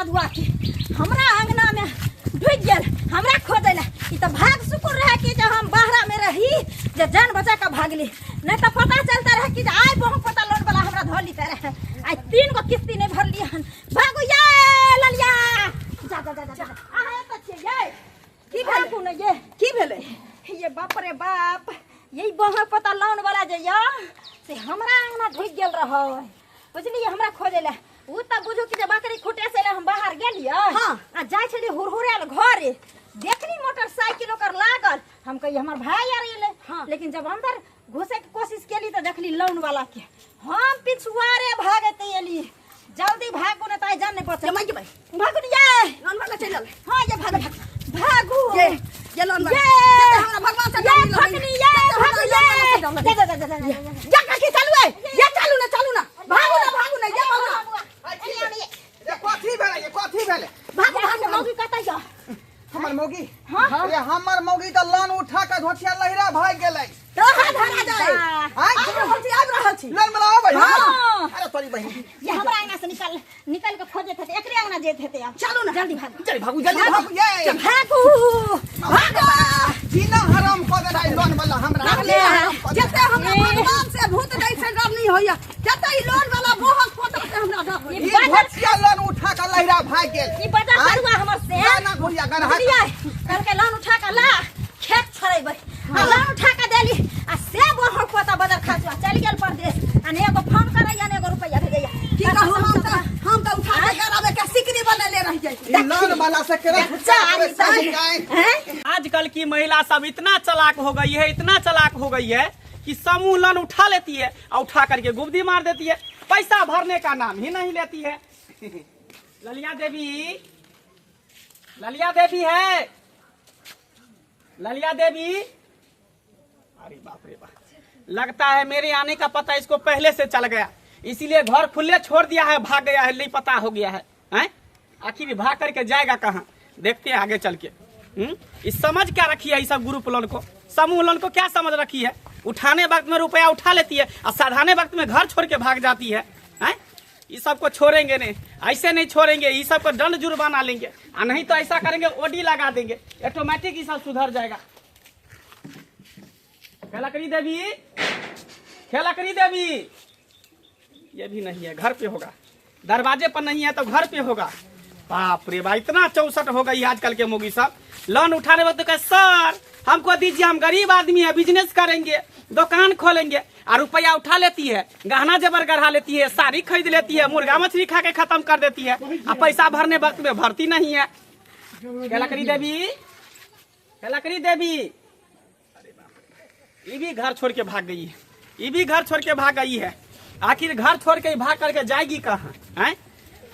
कदुआ के हमरा अंगना में ढुक गेल हमरा खोजै ला। ई त भाग शुक्र रहे कि जे हम बाहरा में रही जे जान बचा के भागली, नहीं तो पता चलता रहे कि जे आइ बहु पता लोन वाला हमरा धो लीते रहे। आइ 3 गो किस्ती नहीं भरली हन। भागू ये ललिया, जा जा जा जा, जा। अहाँ एतऽ छियै ये? की भेलै? भागू ने ये। की भेलै? ये बाप रे बाप, यही बहु पता लोन वाला जे या से हमरा अंगना ढुक गेल रहे, बुझलियै, हमरा खोजै ला। उ त बुझू कि जे बकरी खुटे से हम बाहर गेलियै। आ जाइ छलियै हुरहुरायल घरे, देखली मोटरसाइकिल ओकर लागल, हम कहियै हमर भाई आर एलै। लेकिन जब अंदर घुसे के कोशिश केली तऽ देखली लोन वाला के। हम पिछुआरे भागैत एली, जल्दी भागू ने तऽ आइ जान नहि बचत। ये माई के भाई। भागू ने ये। लोन वाला चलि आयल। हाँ, ये भागू, भागू। भागू। ये, ये लोन वाला। ये। जते हमरा भगवान से ये डर नहीं लगैया। भगनी, ये जते हमरा भागू, लोन वाला ये। से डर लगैया। जा, जा, जा, जा, जा, जा, जा। जा काकी चलू ए। ये चलू ना, चलू ना। भागू ना, भागू ना, ये भागू ना। ये कथी भेलै? ये कथी भेलै? भागू, भागू, मौगी कतऽ यऽ? हमर मौगी? हाँ। अरे हमर मौगी तऽ लोन उठा के धोतिया लहिरा भाग गेलै। कहाँ धरा जाए? आँय? आबि रहल छी, आबि रहल छी। लोन वाला अबै है? हाँ। अरे तोरी बहिन। ये हमरा अंगना से निकल निकल के खोजत हेतै, एकरे अंगना जाइत हेतै आब। चलू ना। जल्दी भागू। जल्दी भागू, जल्दी भागू, ये। भागू, भागू। जीना हराम कऽ देलै लोन वाला हमरा। ले, हराम कऽ देलै। जते हमरा भगवान से भूत दै से डर नहीं होइया, जते ई लोन वाला बोहक पोता से हमरा डर होइया। ई घोचिया लोन उठा के लहिरा भाग गेल। ई बजा आँय? करुआ हमर से। ना, ना, घुरिया, गन्हा। बुझलियै? कहलकै लोन उठा के ला, खेत छोड़ेबै। आ लोन उठा के देली आ से बोहक पोता बदर खाचुआ चलि गेल परदेश, आ ने एगो फोन करैया ने एगो रुपैया भेजैया। की कहू, हम तऽ उठा के गराबे के सिकरी बनेले रहियै। ई लोन वाला से केना बच्चा छुटकारा आदमी पेबै, सब। साहब? हैं? आजकल की महिला सब इतना चालाक हो गई है, इतना चालाक हो गई है कि समूह लोन उठा लेती है और उठा करके गुब्दी मार देती है, पैसा भरने का नाम ही नहीं लेती है। ललिया देवी, ललिया देवी है, ललिया देवी। अरे बाप रे बाप, लगता है मेरे आने का पता इसको पहले से चल गया, इसीलिए घर खुले छोड़ दिया है, भाग गया है, नहीं पता हो गया है। हैं? आखिर भाग करके जाएगा कहाँ, देखते हैं आगे चल के। इस समझ क्या रखी है ये सब ग्रुप लोन को, समूह लोन को क्या समझ रखी है? उठाने वक्त में रुपया उठा लेती है और साधाने वक्त में घर छोड़ के भाग जाती है। हैं? ये सबको छोड़ेंगे नहीं, ऐसे नहीं छोड़ेंगे, ये सबको दंड जुर्माना लेंगे, और नहीं तो ऐसा करेंगे ओडी लगा देंगे, ऑटोमेटिक ये सब सुधर जाएगा। खेलकरी देवी, खेलकरी देवी, ये भी नहीं है, घर पे होगा, दरवाजे पर नहीं है तो घर पे होगा। बाप रे भाई, इतना 64 हो गई आजकल के मोगी सब। लोन उठाने वक्त कहे सर हमको दीजिए, हम गरीब आदमी है, बिजनेस करेंगे, दुकान खोलेंगे, और रुपया उठा लेती है, गहना जेवर गढ़ा लेती है, साड़ी खरीद लेती है, मुर्गा मछली खा के खत्म कर देती है, और पैसा भरने वक्त में भरती नहीं है। खेलकरी देवी, खेलकरी देवी, ये भी घर छोड़ के भाग गई है, ये भी घर छोड़ के भाग गई है। आखिर घर छोड़ के भाग करके जाएगी कहाँ? हैं?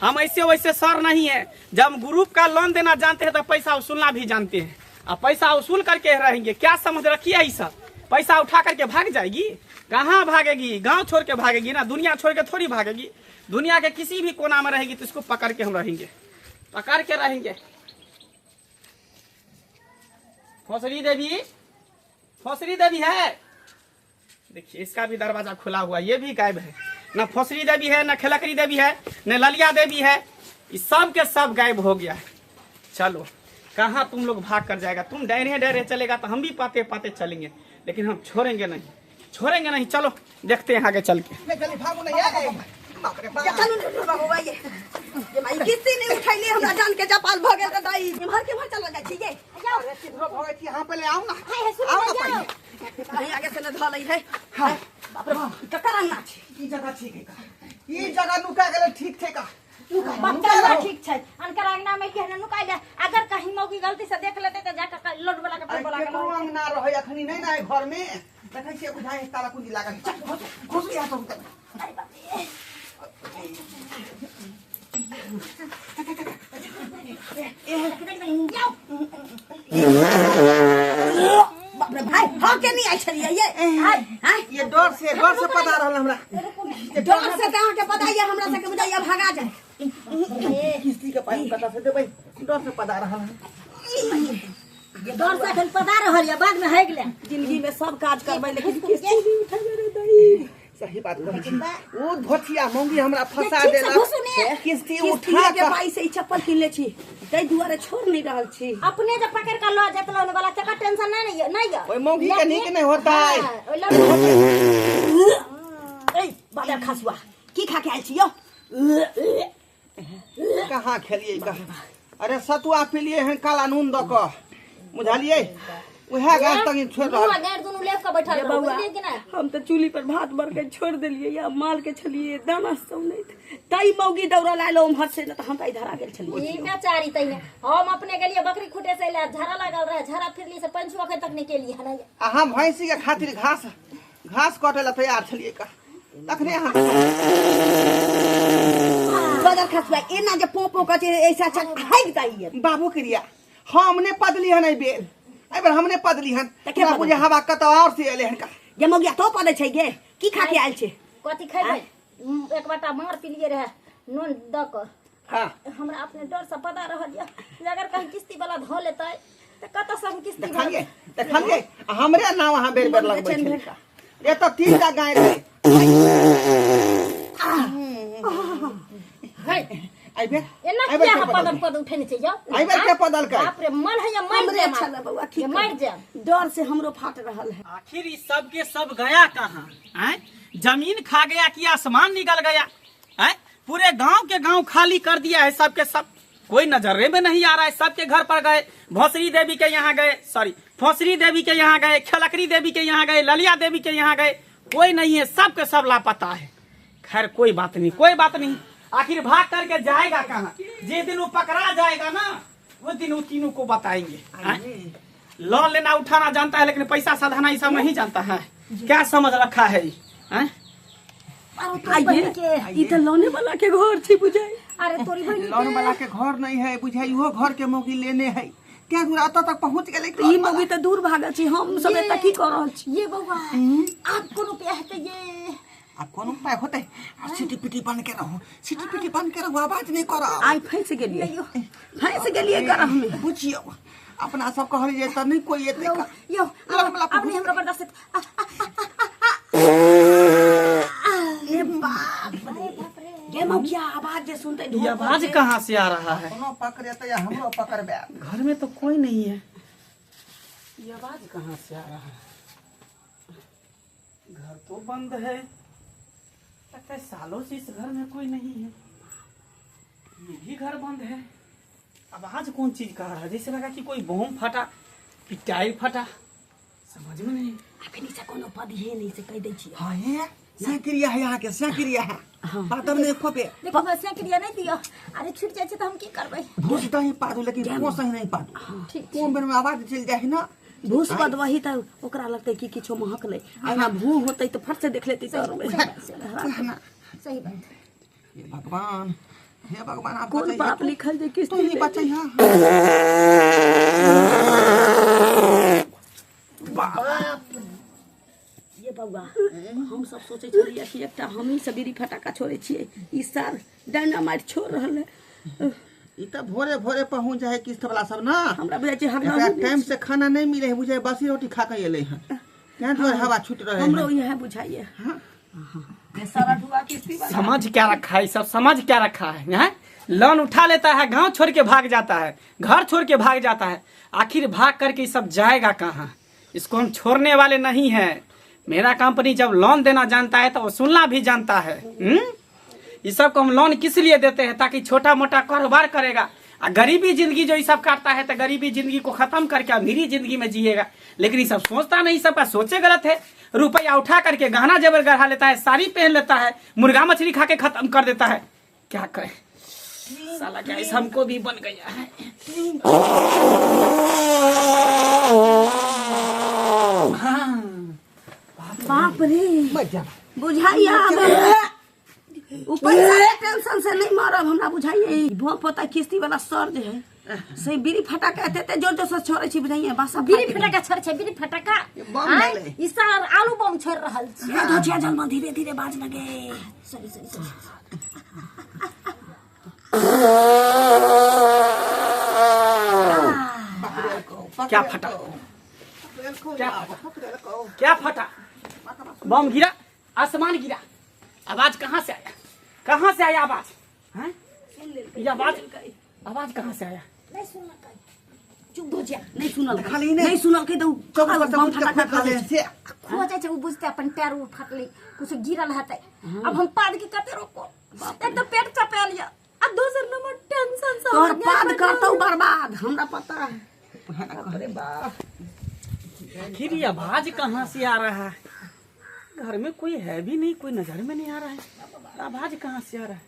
हम ऐसे वैसे सर नहीं है, जब हम ग्रुप का लोन देना जानते हैं तो पैसा वसूलना भी जानते हैं, और पैसा वसूल करके रहेंगे। क्या समझ रखी है ये सब? पैसा उठा करके भाग जाएगी? कहाँ भागेगी? गांव छोड़ के भागेगी ना, दुनिया छोड़ के थोड़ी भागेगी। दुनिया के किसी भी कोना में रहेगी तो इसको पकड़ के हम रहेंगे, पकड़ के रहेंगे। फौसरी देवी, फौसरी देवी है, देखिए इसका भी दरवाजा खुला हुआ, ये भी गायब है। ना फौसरी देवी है, ना खेलकरी देवी है, न ललिया देवी है, ये सब के सब गायब हो गया है। चलो कहाँ तुम लोग भाग कर जाएगा, तुम डरे डरे चलेगा तो हम भी पाते पाते चलेंगे, लेकिन हम छोड़ेंगे नहीं, छोड़ेंगे नहीं। चलो देखते हैं आगे चल के। नहीं, जल्दी भागो नहीं, ए, बाप रे बाप। ये चलू ने बाबू भाई, ये माई किस्ती नहीं उठैली, हमरा जान के जपाल भ गेल त दाई। इम्हर के उम्हर चलल जाइ छी ये। अरे किधरो भगै छी, अहाँ पहिले आउ ना। हाय, हाय, सुनू आउ ना ना, जाउ। पहिले। कहीं आगे से न धलै है। हाँ। बाप रे बाप, ई ककर अंगना छी? ई जगह ठीक है का? ई जगह नुका गेलै ठीक छै का? बच्चा बड़ा ठीक छै, अनकर अंगना में केहन नुकाइ ले, अगर कहीं मौगी गलती से देख लेते त जाके लोड वाला के अरे बोला के केकरो अंगना रहै अखनी नहि ने घर में, देखै छियै बुझाइ है ताला कुंजी लागल है। चल, घुसू, घुसू यहाँ सब उतर। अरे बाप रे। बाप रे भाई, हाँ के नहीं आई छलियै ये? हाय, हाय। ये डर से पता रहल हमरा। डर से तऽ अहाँके पता ये, हमरा सबके बुझाइए भागा जाए। किस्ती के पाइ कतऽ से देबै, डर से पता रहल है। डर से अखन पता रहल ये, बाद में है गेलै। जिंदगी में सब काज करबै लेकिन किस्ती नहीं उठेबै रे दाई। सही बात कहै छी। ओ धोथिया मौगी हमरा फंसा ठीक से देलक। घुसू ने। किस्ती किस्ती उठा के कऽ पाई से ई चप्पल किनले छी, ताहि दुआरे छोड़ नहीं रहल छी। अपने जे पकड़ के लऽ जेत लोन वाला तकर टेंशन नहीं ने नहीं यऽ। ओहि मौगी के नीक नहि होतै। हाँ, ओहि लोन ए बादर खसुआ, की खा के आयल छी यौ? कहाँ खेलियै कहाँ? अरे सतुआ पीलियै हन काला नून दऽ कऽ, बुझलियै? उएह गाछ तक छोड़ि दुनू रहल। गाँड़ दुनू लेप के बैठल ये रहू, बौआ, बुझलियै कि नहि? हम तऽ चूल्ही पर भात बरके छोड़ देलियै या माल के छलियै दाना सौनैत, तै मौगी दौड़ल आयल उम्हर से, नहि तऽ हम तऽ इधर आ गेल छलियै। ई बेचारी तहिने हम अपने गेलियै बकरी खुटे से अयलै, झाड़ा लागल रहे, झाड़ा फिरली से पंचो अखन तक नहि केलियै हन। आ हम भैंसी के खातिर घास घास कटै लए तैयार छलियै का, तखने अहाँ बदर खसुआ एना जे पो पो कहे ऐसा अच्छा भागि जाइए। बाबू क्रिया हम नहि पदली हन एहि बेर, एहि बेर हम नहि पदली हन। तऽ के हमरा पदल? बुझे हवा कतौ और से एलै हन का। गे मौगिया तो पदै छै गे, की खा के आयल छै? कथी खेबै? एक बटा मार पिलियै रहे नून दऽ कऽ। हाँ। हमरा अपने डर से पता रहल यऽ जे अगर कहीं किस्ती वाला धऽ लेतै तऽ कतऽ से हम किस्ती देखलियै भरबै? देखलियै, हमरे नाम अहाँ बेर बेर लगबै चैन छलियै। भेल। एतऽ 3 टा गाय रहै। है, एहि बेर एना एहि बेर किया के अहाँ पदल पदलकै? पद उठेने छै यौ? एहि बेर के पदलकै? बाप रे, मन है मर हमरे जायब। छलै बौआ, की मर करब? जायब। डर से हमरो फाट रहल है। आखिर ई सब के सब गया कहाँ? आँय, जमीन खा गया कि आसमान निकल गया? आँय, पूरे गांव के गांव खाली कर दिया है सबके सब, कोई नजरे में नहीं आ रहा है। सबके घर पर गए, भोसरी देवी के यहाँ गए, सॉरी फोसरी देवी के यहाँ गए, खलकरी देवी के यहाँ गए, ललिया देवी के यहाँ गए, कोई नहीं है, सबके सब लापता है। खैर कोई बात नहीं, कोई बात नहीं, आखिर भाग करके जाएगा कहाँ? जिस दिन वो पकड़ा जाएगा ना, उस दिन वो तीनों को बताएंगे। आँय? लोन लेना उठाना जानता है, लेकिन पैसा सधाना ये सब नहीं जानता है। क्या समझ रखा है ये? आँय? अरे तोरी बहिन के ई तऽ लोने वाला के घर छै बुझाइ। अरे तोरी बहिन लोन के वाला के घर नहीं है बुझाइ, इहो घर के मौगी लेने है, क्या दूर एतऽ तक पहुंच गेलै। ई मौगी तऽ दूर भागल छी, हम सब एतऽ की कऽ रहल छी? ये बौआ, आब कोन उपाय हेतै ये? आब कोन उपाय होतै? आ सिटी पिटी बन के रहू, सिटी पिटी बन के रहू, आवाज नहीं करब। आइ फँसि गेलियै, फँसि गेलियै गरह में। बुझियौ अपना सब कहलियै तऽ नहि कोई एतै यौ का। यौ, लोन वाला आब नहीं हमरा बर्दाश्त हेतै। आ, आ, ए बाप रे, गे मौगिया आवाज जे सुनतै ये आवाज कहाँ से आ रहा है? कोनो पकड़ेतै या हमरो पकड़बै। घर में तो कोई नहीं है, ये आवाज कहाँ से आ रहा है? घर तो बंद है, लगता है सालों से इस घर में कोई नहीं है। ये भी घर बंद है, आवाज कौन चीज का आ रहा है? जैसे लगा कि कोई बम फटा कि टायर फटा, समझ में नहीं। अखनी से कोनो पद हे नहीं से कहि दै छियै। हाँ हे सैक्रिया है, यहाँ के सैक्रिया है, बातम नहीं खोपे। देखो बस क्रिया नहीं दियो, अरे छूट जाइ छै तऽ हम की करबै? भूस दही पादू, लेकिन को सही नहीं पादू। ठीक। कोन बेर में आवाज चलि जाइ है ना। भूस पदवही तऽ ओकरा लगतै कि किछो महकलै, आ एना भू होतै तऽ फट से देख लेतै तऽ सही बात। हे भगवान, हे भगवान, आप कोन बचैहे पाप तू। लिखल जे किस्ती तू ही ले। बचैहा। ये बौआ, हम सब सोचै छलियै कि एकटा हमही सब बीड़ी फटाका छोड़ै छियै, ई सार डायनामाइट छोड़ रहल है। ई तऽ भोरे भोरे पहुंच जाए किस्त वाला सब ना। हमरा बुझाइ छै एकरा हरदम टाइम से खाना नहीं मिले है, बुझाइ बासी रोटी खा के एलै हन, तें दुआरे हवा छूट रहे हमरो हन। इएह बुझाइए। ये सारा ढुआ किस्ती वाला। समझ क्या रखा है सब, समझ क्या रखा है? हैं? लोन उठा लेता है, गांव छोड़ के भाग जाता है, घर छोड़ के भाग जाता है, आखिर भाग करके ये सब जाएगा कहाँ? इसको हम छोड़ने वाले नहीं हैं। मेरा कंपनी जब लोन देना जानता है तो वसूलना भी जानता है। हम्म? ये सब को हम लोन किस लिए देते हैं? ताकि छोटा मोटा कारोबार करेगा, आ गरीबी जिंदगी जो ये सब काटता है तो गरीबी जिंदगी को खत्म करके अमीरी जिंदगी में जिएगा। लेकिन ये सब सोचता नहीं, सबका सोचे गलत है। रुपया उठा करके गहना जेवर गढ़ा लेता है, साड़ी पहन लेता है, मुर्गा मछली खा के खत्म कर देता है। क्या करें, साला गैस हमको भी बन गया है। हाँ। बाप रे, मर जा। बुझाइए आब उ पैसा के टेंशन से नहीं मरब, हमरा बुझाइए ई भों पोता किस्ती वाला सर जे है से बीड़ी फटाका एते एते जोर जोर से छोड़ै छै, बुझाइए बासा बीड़ी फटाका छोड़ छै, बीड़ी फटाका। बम आँय, भेलै। ई सार आलू बम छोड़ रहल छै। ये धोचिया जलमा धीरे धीरे बाज लगे। Sorry sorry sorry. क्या फटा? क्या फटा? क्या फटा? बम गिरा? आसमान गिरा। आवाज कहाँ से आया, कहाँ से आया आवाज? हैं ये आवाज, आवाज कहाँ से आया? नहीं सुनना कहीं। चुप हो जा, नहीं सुनल खाली नहीं। नहीं सुनल के तो चौकी पर से बम कूद के फटाका खा ले से। खो जाए छै उ बुझते अपन पैर उर फटले कुछ गिरल हेतै। अब हम पाद के कते रोको, एक तो पेट चपा लिया आ दोसर नंबर टेंशन से तोहर हम पाद गए करतौ बर्बाद, हमरा पता है। अरे बाप, आखिर ये आवाज कहाँ से आ रहा है? घर में कोई है भी नहीं, कोई नजर में नहीं आ रहा है, आवाज कहाँ से आ रहा है?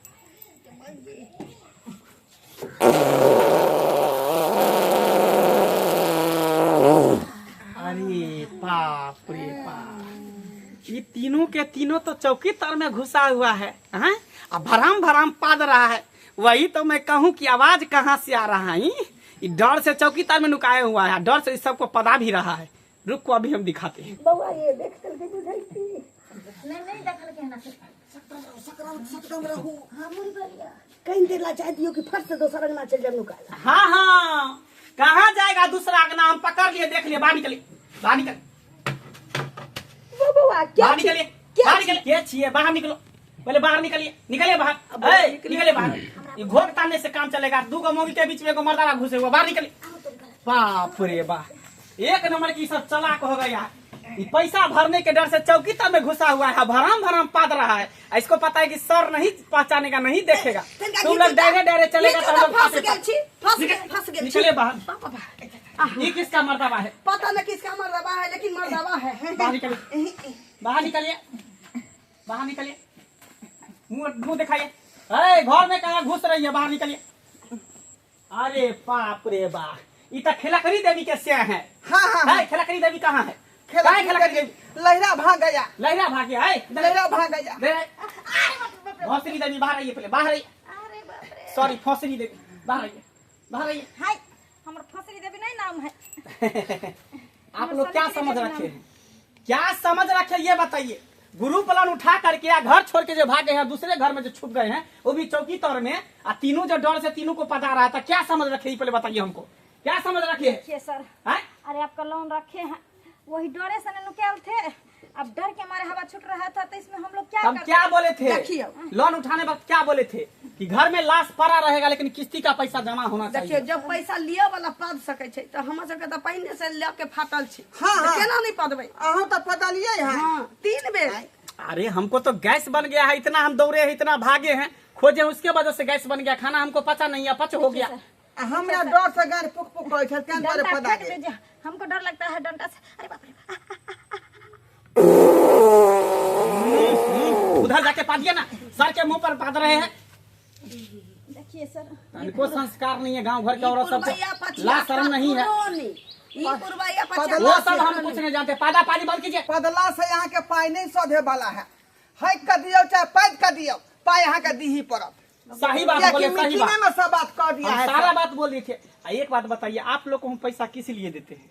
अरे बाप रे बाप, ये तीनों के तीनों तो चौकी तर में घुसा हुआ है, हैं? आ भराम भराम पाद रहा है। वही तो मैं कहूँ कि आवाज कहाँ से आ रहा है। ये डर से चौकी तार में नुकाया हुआ है, डर से इस सबको पता भी रहा है। रुक को अभी हम दिखाते हैं। बौआ ये देख चल के बुझाई थी। नहीं नहीं देखल के ना। सकराम रहू। हां मुरी बलिया कहीं देर ला चाह दियो कि फट से दोसर अंगना चल जाम नुकाला। हाँ हाँ, कहाँ जाएगा दूसरा अंगना, हम पकड़ लिए, देख लिए। बाहर निकलिए, बाहर निकल, बौआ क्या बाहर निकलिए, बाहर निकलिए, के छिए, बाहर निकलो पहले, बाहर निकलिए, निकलिए बाहर, ए निकलिए बाहर। ये घोक ताने से काम चलेगा, दू गो मोगी के बीच में एगो मर्दाना घुसे हुआ, बाहर निकलिए। बाप रे बाप, एक नंबर की सब चलाक हो गया। ये पैसा भरने के डर से चौकी तक में घुसा हुआ है, भराम भराम पाद रहा है। इसको पता है कि सर नहीं पहचानेगा, नहीं देखेगा। तुम लोग डरे डरे चलेगा तो हम लोग फंस फांसे गेल छी, फंस गेल, फंस गेल छी। निकलिए बाहर। बाप बाप, ये किसका मर्दावा है? पता न किसका मर्दावा है, लेकिन मर्दावा है। बाहर निकलिए, बाहर निकलिए, बाहर निकलिए, मुंह मुंह दिखाइए। अरे घर में कहाँ घुस रही है, बाहर निकलिए। अरे बाप रे बाप, ये तो खिलखरी देवी के से है। हाँ हाँ है खिलखरी देवी कहाँ है? कहाँ है खिलखरी देवी? लहरा भाग गया, लहरा भाग गया है, लहरा भाग गया। फौसरी देवी बाहर आइए, पहले बाहर आइए। अरे बाप रे, सॉरी फौसरी देवी बाहर आइए, बाहर आइए। हाय हमर फसरी देवी नहीं नाम है। आप लोग क्या समझ रखे हैं, क्या समझ रखे ये बताइए। ग्रुप लोन उठा करके या घर छोड़ के जो भागे हैं, दूसरे घर में जो छुप गए हैं, वो भी चौकी तौर में, आ तीनों जो डर से तीनों को पता रहा था। क्या समझ रखे ये पहले बताइए हमको, क्या समझ रखे है? देखिए सर, हैं? अरे आपका लोन रखे हैं, वही डरे से नुकल थे, अब डर के मारे हवा छूट रहा था, तो इसमें हम लोग क्या हम करते? क्या बोले थे? देखियो। लोन उठाने वक्त क्या बोले थे कि घर में लाश पड़ा रहेगा लेकिन किस्ती का पैसा जमा होना देखियो, चाहिए। जब पैसा लिअ वाला पद सकै छै तऽ हमर सबके तऽ पहिने से लऽ के फाटल छै। हाँ, तऽ हाँ। केना नहीं पदबै? अहाँ तो पता लिए है। हाँ, 3 बेर। अरे हमको तो गैस बन गया है, इतना हम दौड़े हैं, इतना भागे हैं, खोजे उसके वजह से गैस बन गया, खाना हमको पचा नहीं है, पच हो गया। हमरा डर से गार पुक पुक करै छल, तें दुआरे डंडा पता फेंक गेल। दीजिए, हमको डर लगता है डंडा से। अरे बाप रे, उधर जाके पा दिया ना, सर के मुंह पर पाद रहे हैं। देखिए सर, इनको संस्कार नहीं है, गांव भर के औरत पुरवैया सबको पछिया ला शर्म नहीं है। पुरोनी। ई पुरवैया पछिया वो सब हम कुछ नहीं जानते। पादा पानी बंद कीजिए। पदला से यहाँ के पाई नहीं सधे वाला है, हक के दियौ चाहे पैद के दियौ, पाई यहाँ के दीही पड़त। सही बात कियाकि बोले, सही मीटिंगे बात। में सब बात कह दिया हम है सारा बात बोल दिए थे। आ, एक बात बताइए, आप लोग को हम पैसा किस लिए देते हैं?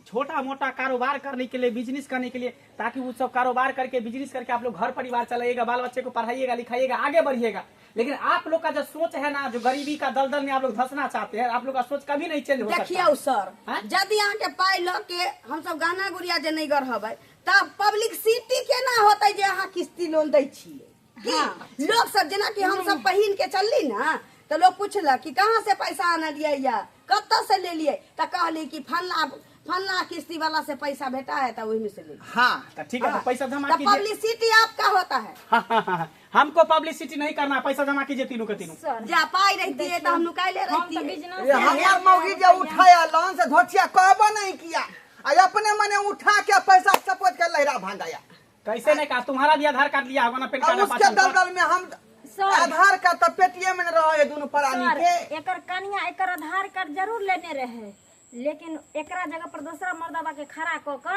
छोटा मोटा कारोबार करने के लिए, बिजनेस करने के लिए, ताकि वो सब कारोबार करके बिजनेस करके आप लोग घर परिवार चलाइएगा, बाल बच्चे को पढ़ाइएगा लिखाइएगा, आगे बढ़िएगा। लेकिन आप लोग का जो सोच है ना, जो गरीबी का दलदल में आप लोग धंसना चाहते हैं, आप लोग का सोच कभी नहीं चेंज हो सकता। देखियौ सर, हैं? यदि अहाँ के पाई लऽ के हमसब गहना गुड़िया जे नहीं गढ़बै तऽ पब्लिसिटी केना होतै जे अहाँ किस्ती लोन दै छियै? की लोग सब जेनाकि हमसब पहिन के चलली ना, तऽ लोग पुछलक कि कहाँ से पैसा आनलियै या कतऽ से लेलियै, तऽ कहली कि फल्ला फल्ला किस्ती वाला से पैसा भेटा है तऽ ओहिमे से लेलियै। हाँ तो ठीक है, तो पैसा जमा तऽ कीजिए। पब्लिसिटी आपका होता है। हाँ, हाँ, हाँ, हमको पब्लिसिटी नहीं करना, पैसा जमा कीजिए तीनों के तीनों। सर जा पाई रहती है तो हम नुकाइले हम तो रहती है। बिजनेस ये हमार मौगी जे उठाया लोन से धोचिया कहबो नहीं किया, आ अपने मने उठा के पैसा चपोत के लहरा भागाया। कैसे नहीं कहा, तुम्हारा भी आधार कार्ड लिया होगा ना, पैन आ कार्ड उसके पाँच साल। दलदल में हम सर। आधार कार्ड तो पेटीएम में रहे दोनों प्राणी सर के। एकर कनिया एकर आधार कार्ड जरूर लेने रहे, लेकिन एकरा जगह पर दूसरा मर्दबा के खड़ा क के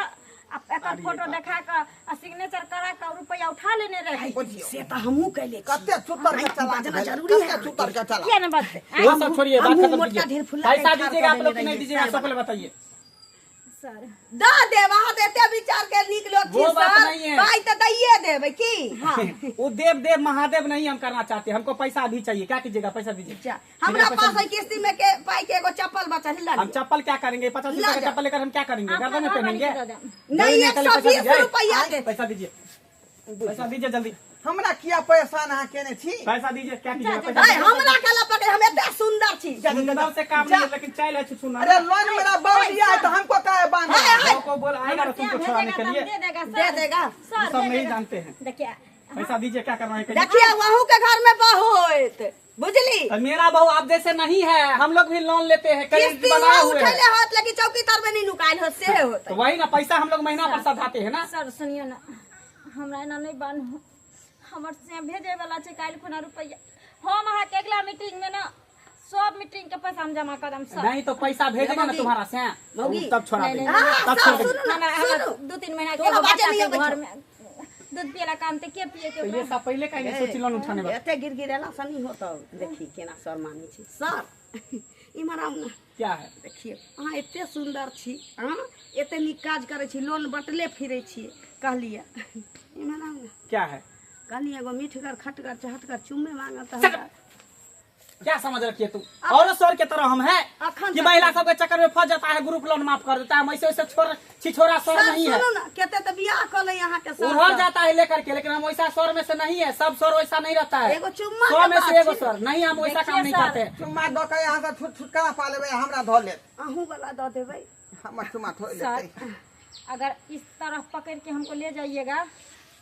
आ एकर फोटो देखा के आ सिग्नेचर करा के रुपया उठा लेने रहे। से तऽ हमहूँ कैले छी। कते चुतर के चला बाजना जरूरी है। कते चुतर के चला किया ना बात वो सब छोड़िए, बात हमहूँ खत्म मोटका कीजिए। ढेर फुल्ला के पैसा ठाढ़ दीजिएगा आप कऽ लोग कि देने नहीं रहियै, दीजिएगा, सएह सब पहले बताइए सर। दऽ देब, अहाँ तऽ एते विचार के नीक लोग छी वो बात सर, नहीं है। पाइ तऽ दैये देबै की? हाँ वो देव देव महादेव नहीं हम करना चाहते, हमको पैसा अभी चाहिए। क्या कीजिएगा, पैसा दीजिए। अच्छा, हमरा पास है किस्ती में के पाई के एगो चप्पल बचल है, ला हम लिअ। चप्पल क्या करेंगे, 50 रुपए का चप्पल लेकर हम क्या करेंगे, अपना गर्दन में घर वाली पहनेंगे? के दे देम। नहीं, नहीं, 120 पहले पैसा रुपया दीजिए। दे। पैसा दीजिए। पैसा दीजिए जल्दी। हमरा किया परेशान अहाँ केने छी? पैसा दीजिए, क्या कीजिएगा ऐ, पैसा? हमरा केला पकड़, हम एते सुंदर छी। सुंदर से काम नहीं है, लेकिन चाइल है छुछुना। अरे लोन मेरा बाबू लिया है तो हमको काहे बांधे? वो को बोल आएगा ना तुमको छुड़ाने के लिए। दे देगा सर। दे देगा। सर, सब दे नहीं देगा। जानते हैं। देखिए पैसा दीजिए, क्या करना है करिए। देखिए वहू के घर में बहू होत, बुझली? और मेरा बहू आप जैसे नहीं है, हम लोग भी लोन लेते हैं, क्रेडिट किस्ती बनाए ना हुए हैं। उठेले होत, लेकिन चौकी तर में नहीं नुकायल होत, से होत। तो वही ना, पैसा हम लोग महीना पर सधाते हैं ना। सर सुनियो ना, हमरा एना नहीं बान्हू, हमर से भेजे वाला छै काल्हि खुना रुपैया। हम अहाँके अगला मीटिंग में ना सब मीटिंग के पैसा हम जमा करम सर। नहीं तो पैसा भेजेगा ना मौगी। तुम्हारा से, मौगी। तब छोड़ा नहीं, देंगे। नहीं, हाँ, तब छोड़ सर, देंगे। सुनू ना, ना, हमरा सुनू। 2-3 महीना के तोरा एगो बाजे बच्चा नहीं छै अबै घर छौ। में दूध पियला काम ते के पिए के तो ये ओकरा? सब पहले का ही सोची लोन उठाने वाला। एते गिर गिरेला से नहीं होता। देखी केना सर मानै छै सर, इम्हर आउ ना। क्या है? देखियौ अहाँ एते सुन्दर छी, अहाँ एते नीक काज करै छी, लोन बटले फिरै छी। कहलियै इम्हर आउ ना। क्या है? कहलियै एगो मीठगर खटगर चहटगर चुम्मे मांगल तऽ चल। हमरा क्या समझ रखी है तू? और सर के तरह हम है अखन कि तक- महिला सबके चक्कर में फंस जाता है, ग्रुप लोन माफ कर देता है। हम ऐसे वैसे छोड़ छिछोरा सर सर नहीं है। सुनू ना, केते तऽ बियाह कऽ लै अहाँके सर। उधर जाता है लेकर के, लेकिन हम वैसा सर में से नहीं है। सब सर वैसा नहीं रहता है। एगो चुम्मा 100 के में बात से एगो छै। सर नहीं, हम वैसा काम देखिए नहीं सर। करते हैं। चुम्मा दऽ के यहाँ से छुटकारा पा लेबै, हमरा धऽ लेत। अहूँ वाला दऽ देबै। हमर चुम्मा थोड़े सर लेतै। अगर इस तरह पकड़ के हमको ले जाइएगा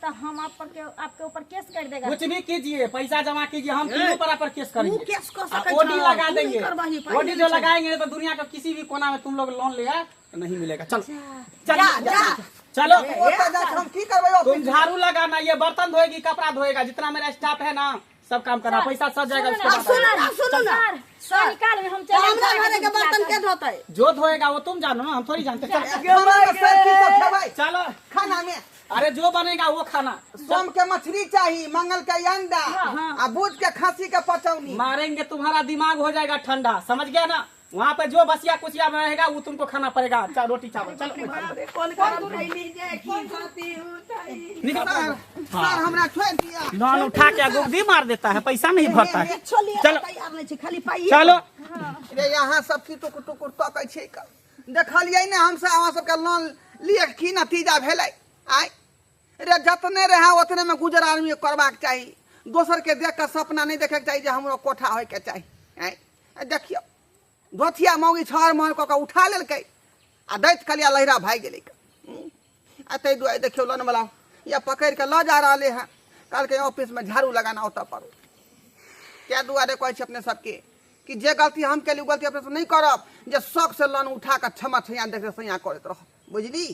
तो हम आप पर के, आपके ऊपर केस कर देगा। कुछ भी कीजिए, पैसा जमा कीजिए, हम तीनों बराबर केस करेंगे। तू केस कऽ आ, सकै ओडी छह, लगा तू देंगे। नहि करबही, पाइ ओडी नहि जो छै। लगाएंगे तो दुनिया के किसी भी कोना में तुम लोग लोन लिया तो नहीं मिलेगा। चलो चलो। जा, जा। चलो। ओतऽ जाके हम की करबै तुम ऑफिस? झाड़ू लगाना, ये बर्तन धोएगी, कपड़ा धोएगा, जितना मेरा स्टाफ है ना सब काम करना, सर, पैसा सज जाएगा सुनो उसके ना, बाद। सुनू ना, सुनू ना। सर, सर, निकाल में हम तऽ चले। हमरा घरे के बर्तन के धोतै? जो धोएगा वो तुम जानो ना, हम थोड़ी जानते हैं। चलो। खाना में सर की सब खेबै? चलो। खाना में अरे जो बनेगा वो खाना। सोम के मछली चाही, मंगल के अंडा आ बुध के खांसी के पचौनी। मारेंगे, तुम्हारा दिमाग हो जाएगा ठंडा, समझ गया ना? वहाँ पे जो बसिया कुचिया में रहेगा वो तुमको खाना पड़ेगा, रोटी चावल। चलो। बाप रे, कोन करम खैली जे की खाती उठाई। निकल। सर, सर, हमरा छोड़ि दिअ। लोन उठा के गुब्दी मार देता है, पैसा नहीं भरता है। किछो लिअ चलो। तैयार नहि छै, खाली पाइ। चलो। रे यहाँ सब की टुकुर टुकुर तकै छै? देखलियै ने हमसब अहाँ सबके लोन लिए की नतीजा भेलै? आय रे, जतने रहै ओतने में गुजर आदमी करबाक चाही। दोसर के देख कऽ सपना नहि देखैके चाही जे हमरो कोठा होइके चाही। आँय, देखियौ धोथिया मौगी छहर महर कऽ कऽ उठा लेलकै आ दैत कलिया लहिरा भागि गेलै। आ ताहि दुआरे देखियौ लोनवला या पकड़ि कऽ लऽ जा रहलै हँ, कहलकै ऑफिसमे झाड़ू लगाना ओतऽ पर। ताहि दुआरे कहै छी अपने सबके कि जे गलती हम केली ओ गलती अपने सब नहि करब, जे शौक से लोन उठा कऽ क्षमा छैया देखते सैया करैत रहब, बुझली?